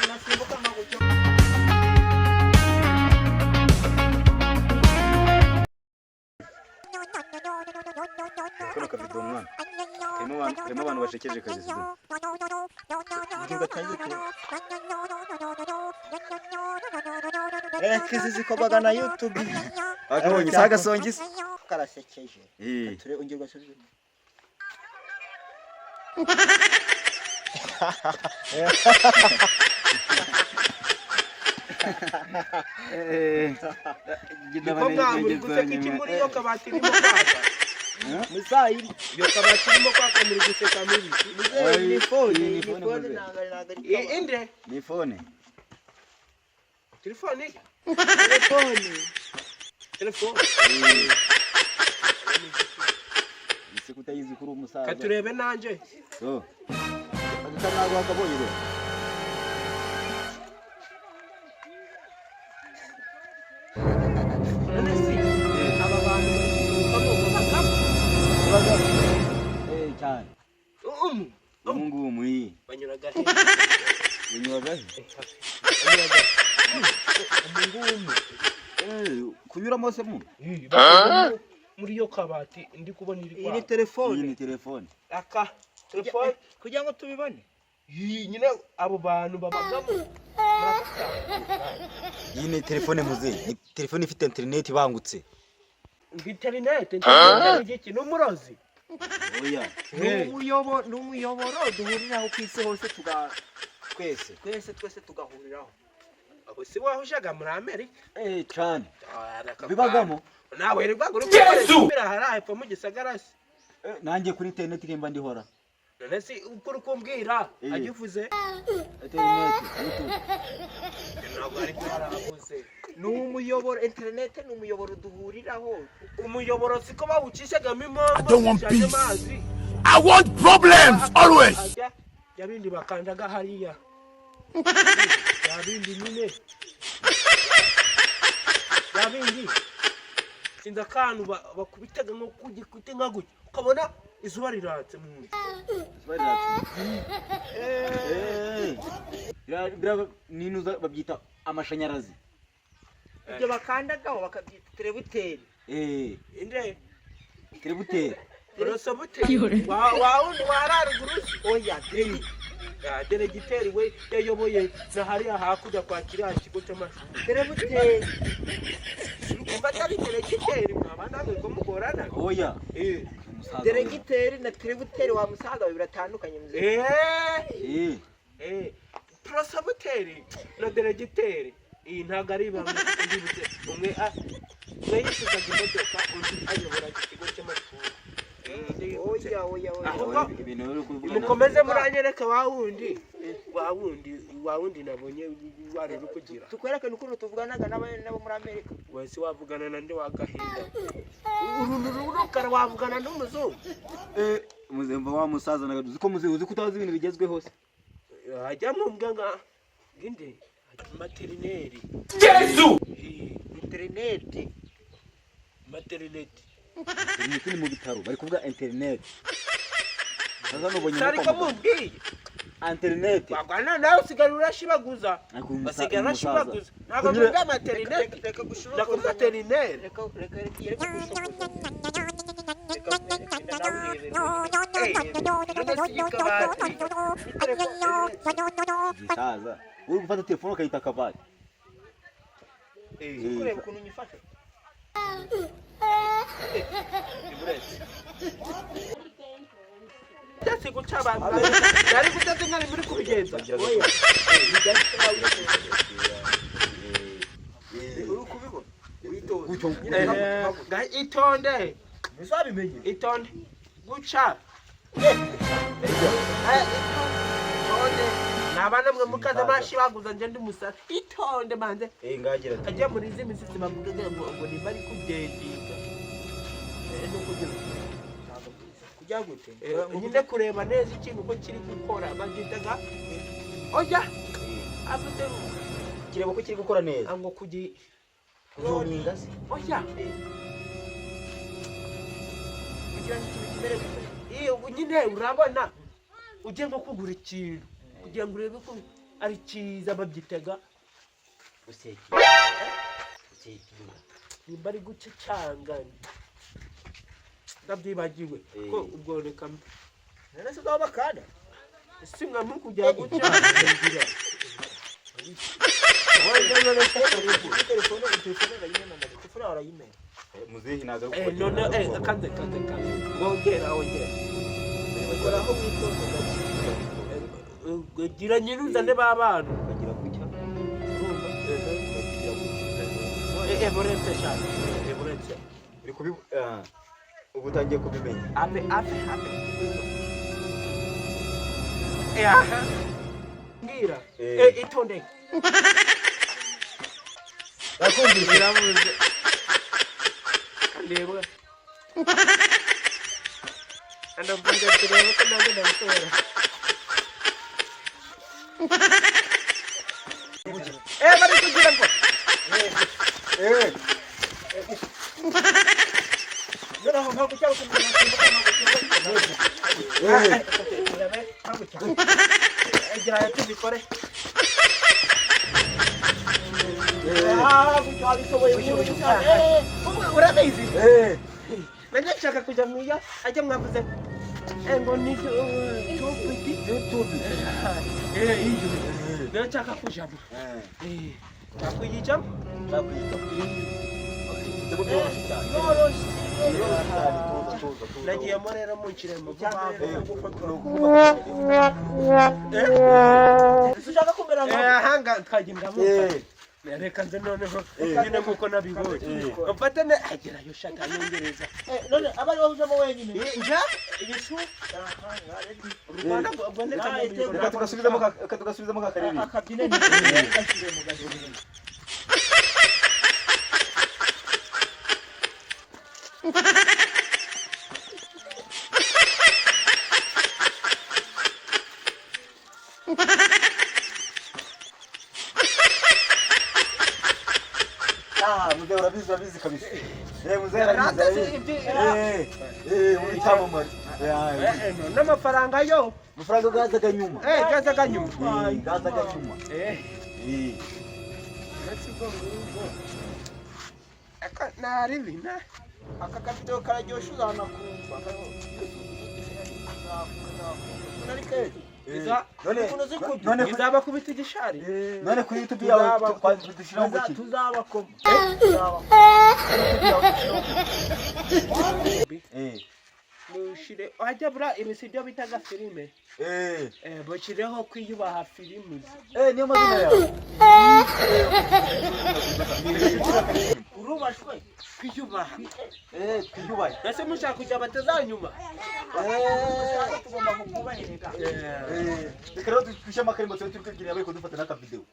Nasimbuka nka. Kano kavido, mwana, karimo abantu bashekeje kabisa. Ingingo tangiye. Reka, izi zikorwaga na YouTube. Akabonye saga songisi. Karasekeje. Eh. Ture ongera ugasubire. Eh. Niko mwa muri guseka iki muri iyo kabati irimo kwaka? Muzayi. Iyo kabati irimo kwaka, muri guseka muri iki? Muzeyi, ni phone. Iyi ni Ni phone, phone. muzeyi. Ntabwo ari kabati. Inde? Ni phone. Telefone? Telefone. Telefone. Ese kutayizi kuri umusaza? Katurebe nanje. So. Agata ntabwo wakabonye rero. None se aba bantu bari kuruka babagamo? Eh, cyane. Ubu ngubu muyi. Banyuraga he? Binyuraga he? Banyuraga umungumu. Eh, kunyuramo se mu? Muri iyo kabati ndi kubona iri Iyi ni kwaka. Iyi telefone. ni telefone. Aka telefone. Kugira ngo tubibone. Iyi nyine abo bantu babagamo. Iyi ni telefone, muzehe. Ni telefone ifite internet ibangutse. Ngo interinete igiki? Ni umurozi? Oya. Ni umuyoboro duhuriraho ku isi hose tuga Twese. Twese, twese tugahuriraho. Abo si wahushaga muri Amerika? Eh, cyane. Ah, Bibagamo. Nawe rero uri gukoresha hariya hepfo mu gisagara se? Eh, nanjye kuri internet nimba ndihora. None se uko uri kumbwira Eh. agivuze? Internet, YouTube. Ntabwo ariko yaravuze. Ni umuyoboro, interinete ni umuyoboro duhuriraho. Umuyoboro siko bawucishagamo impombo I don't want zishaje peace. amazi? I want problems always. Ajya bya bindi bakandaga hariya, bya bindi nyine, bya bindi sinzi akantu bakubitaga nko ku gikuta nka gutya, ukabona izuba riratse mu nzu. Izuba riratse. Eh. Ninuza babyita amashanyarazi. Ibyo bakandagaho bakabyita terebuteri. Eh, Inde? terebuteri. Orosobuteri wa wa wundi wararuguru se? Oya. Ya deregiteri we yayoboye na hariya hakurya kwa kiriya kigo cy'amashuri. Terebuteri. Kumva atari deregiteri, mwaba namwe ko mugorana. Oya. Eh. Umusaza. Deregiteri na terebuteri, wa musaza we, biratandukanye, muzehe. Eh. Eh. Eh, prosabuteri na deregiteri iyi ntabwo ari bamwe. Ndibutse umwe yishyuzaga imodoka, undi ayobora ikigo cy'amashuri. Eh, ndibutse. Oya, oya, oya. Ahubwo Ibintu biri kuvuga. Mukomeze muranyereka wa wundi, wa wundi, wa wundi nabonye wari uri kugira. Tukwerekane ukuntu tuvuganaga n'abo muri Amerika. Wese wavugana na nde wagahinda uru rurukara? Wavugana n'umuzungu? Eh, muzemba wa musaza naga uzi ko muzehe uzi ko utazi ibintu bigezweho se. Hajya mumbwa nka nginde materineri. Yesu. Interineti. Materineti. Internet ni mu bitaro, bari kuvuga internet. Sasa nubonye Sari ko nko kwa muganga. mubwiye. Internet. Wagwana nawe usigara urashibaguza. Ariko uyu Basigara uyu musaza. urashibaguza, ntabwo Kunyura- mvuga materineti. Reka Ndako materineri. Reka, reka, reka, reka gushokoza. Reka nkwereke, nawe urebere. Gisaza. Uri gufata telefone ukayita akabati. Kureba ukuntu nyifashe. Byose guca abantu yari guteze nkari muri kubigenza. Oya, uri kubibona witonze. Gutyo. Itonde. Ntizabimenye. Itonde guca. Itonde nabana mwe mukaza mashibaguza, nje ndi musara, itonde manze. Eh, ngagira ati. Ajya muri izi misitsi bavuga ngo nimba ari kugendinga. No kugira Kujya gute? Nyine kureba neza ikintu uko kiri gukora babyitaga, oya, avuze. Kireba ko kiri gukora neza. Ngo kugi Kuzoninga se. Oya. Kugira ngo ikintu kimere gute? Iyo nyine. Nyine urabona ugiye nko kugura ikintu kugira ngo urebe ko ari cyiza, babyitaga Gusekinga, gusekinga. Nimba ari guca cyanga, ndabyibagiwe ko ubwo reka None se uzaba bakanda? Si mwamu kujya guca ngira. Telefone, telefone urayimena, telefone urayimena. Muzehe ntabwo ari None kanze kanze kanze, wongera wongera. Ukoraho witonze gake. Gira nyiruzane b'abana. Ukagira gutya, urumva, ukagira gutya. Buretse cyane, buretse. Uri kubi, ubu utangiye kubimenya. Abe abe abe, aha mbwira. Itonde. Nakumvise. Birabuze, ndeba, ndavuga, turebe ko nanjye ndabishobora. Bari kugira ngo Noneho ntabwo cyangwa ntabwo cyangwa gira tubikore. Ah, gutyo wabishoboye cyane. Urabizi. Eh. Nanjye nshaka kujya mu iyo ajya mwavuze ngo ni tubiti. YouTube. Iyo niyo nshaka kujamo. Nakuyijamo. Nakwita. Ibyo byoroshye cyane. Yoroshye. Byoroshye cyane, tuza tuza tuza. Nagiyemo rero, munshyiremo vuba vuba. Ni ukuvuga. Ese ushaka kumera nka Ahanga twagenda mu reka nze noneho nyine nkuko nabibonye mfate ne agerayo shaka yongereza. None aba ari wowe ujamo wenyine? Nja ibisu Rwanda rwanda. Reka tugasubizamo ka karere. Akabyine ni gashyiremo, gashyiremo. Ah, muzehe urabizi, urabizi kabisa. Muzehe arabizi, arabizi. Uri icyamamare. N'amafaranga yo. Amafaranga gazaga nyuma. Gazaga nyuma. Gazaga nyuma. Aka naribi na Aka kavidewo kararyoshye, uzanakumva ari keza. None Ukuntu uzi kubyina. none Izabakubita igishari. None kuri YouTube yawe dushyiraho ngo Tuzabakoma. iki? Mushire wajya bura ibi si byo bitaga filime. Bashyireho kwiyubaha filime. Niyo mazina yawe. Urubashwe. Kwiyubaha. Twiyubahe. Ese mushaka kujya batazanyuma? Tugomba kukubahiriza. Reka rero dushyire amakarimo, tube turi kwibwirira bari kudufata n'akavideo.